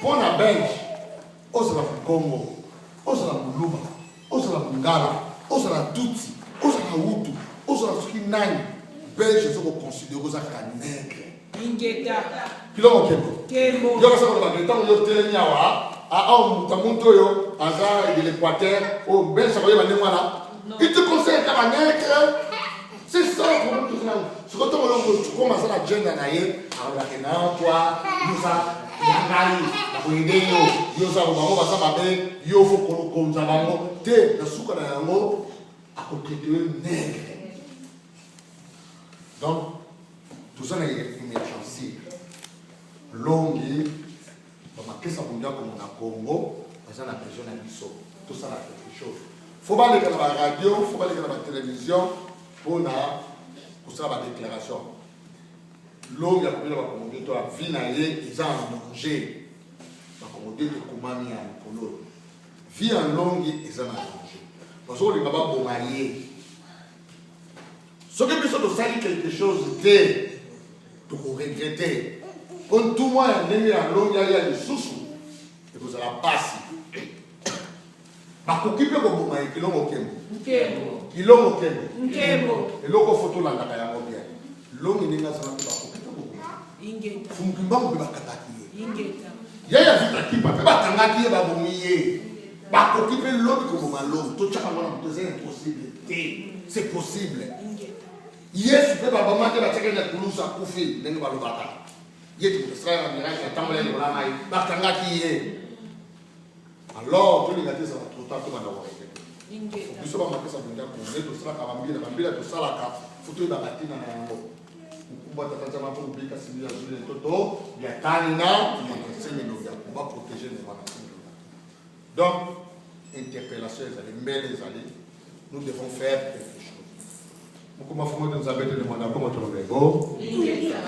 Mpo na Belge, ozala Mukongo, ozala Muluba, ozala Mungala, ozala Tutsi, ozala Hutu, ozala soki nani, Belge ezo ko considérer oza kaka nègre. Ingeta. Kilongo kembo. Kembo. Yo kasa koloba ke ntango yo telemi awa, awa moto muntu oyo aza de l'Équateur, oyo Belge akoyeba ndenge wana. Il te conseille kaka nègre. C'est ça le problème toza nango. Sikoyo ntango yo comme aza na agenda na ye, alobaka na toi, yo oza ya ngai, nakoyede yo, yo oza bango baza mabe, yo fo kokonza bango te. Na suka na yango akotraite yo nègre. Donc toza na emergency longi bamakesa bundiako na Congo baza na besoin na biso tosala quelque chose. Fo baleka na baradio, fo baleka na batelevizio mpona kosala badéclaration. Longi akomela bakongo to vie na ye eza en danger. Bakongo te ekomami ya likolo, vie ya Longi eza na danger, bazokolinga baboma ye. Soki biso tosali quelque chose te, tokoregretter, mpo ntumwa ya ndenge ya Longi aya lisusu ekozala pasi. Bakoki mpe koboma ye. Kilongo kembo. Nkembo. Kilongo kembo. Nkembo. Eloko fo tolandaka yango bien, Longi ndenge azala mpe bakoki mpe koboma. Ingeta. Fumuki mbango mpe bakangaki ye. Ingeta. Ye ya Vita Kipa mpe bakangaki ye, babomi ye. Bakoki mpe lobi koboma Longi. Totyaka ngo na moto, eza impossible te, c'est possible. Ingeta. Yesu mpe babamaki, batiaki na kulusu, akufi ndenge balobaka ye ti moto asalaki na miracle, atambola likolo ya mai, bakangaki ye. Alors tolinga te ezala trop tard, tobanda koregretter. Ingeta. Biso bamakesa bonda konde, tosalaka bambila, bambila tosalaka, fo toyebaka ntina na yango. Mokumba tata nzambe mpo mobika simi ya zuli ntoto ya tani na mwana ya koba protéger ne mwana. Donc interpellation ezali, mbele ezali, nous devons faire quelque chose. Mokoma fumo te, Nzambe te ne mwana kongo tolobego. Ingeta.